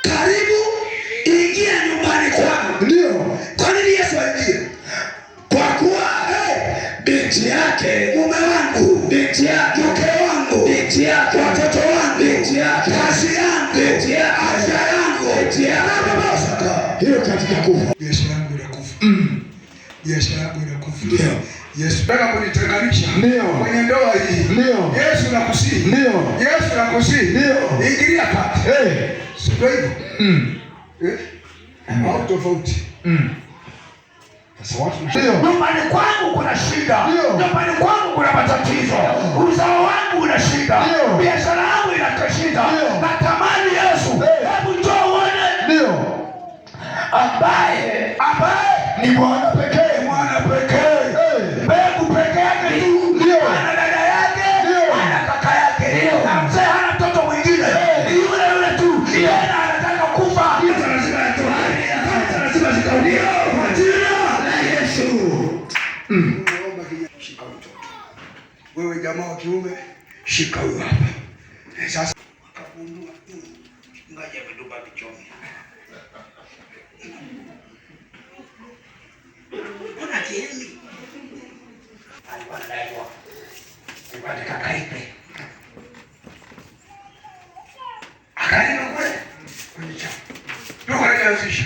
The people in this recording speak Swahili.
Karibu, ingia nyumbani kwangu. Ndio. Kwa nini Yesu aingie? Kwa kuwa binti yake, Mume wangu, binti yake, mke wangu, binti yake, watoto wangu, binti yake, kazi yangu, binti yake, afya yangu, binti yake, Baba, hiyo katika kufa. Biashara yangu inakufa. Biashara yangu inakufa. Ndio. Yesu nataka kunitenganisha Ndio. kwenye ndoa hii. Ndio. Yesu nakusihi. Ndio. Yesu nakusihi. Ndio. Ingilia kati. Eh. Si ndio hivyo? Mm. Eh? Au tofauti. Mm. Sasa watu Ndio. Nyumbani kwangu kuna shida, Ndio. nyumbani kwangu kuna matatizo, uzao wangu una shida, Ndio. biashara yangu ina shida. Ndio. Natamani Yesu, hebu njoo uone Ndio. ambaye Ni Bwana pekee. mwana pekee, Eh. mbegu peke yake tu, Ndio. ana dada yake, Ndio. ana kaka yake, na mzee hana mtoto mwingine, ni yule yule tu, tena anataka kufa. Lazima yatoe, lazima zikaudie kwa jina la Yesu. Naomba kijana, shika mtoto. Wewe jamaa wa kiume, shika huyo hapa. Eh, sasa akagundua ngaja viduba vichomi. Mbona kiemi? Alikuwa anadaiwa. Alikuwa anataka kaipe. Akaenda kule kwenye chama. Ndio akaanzisha.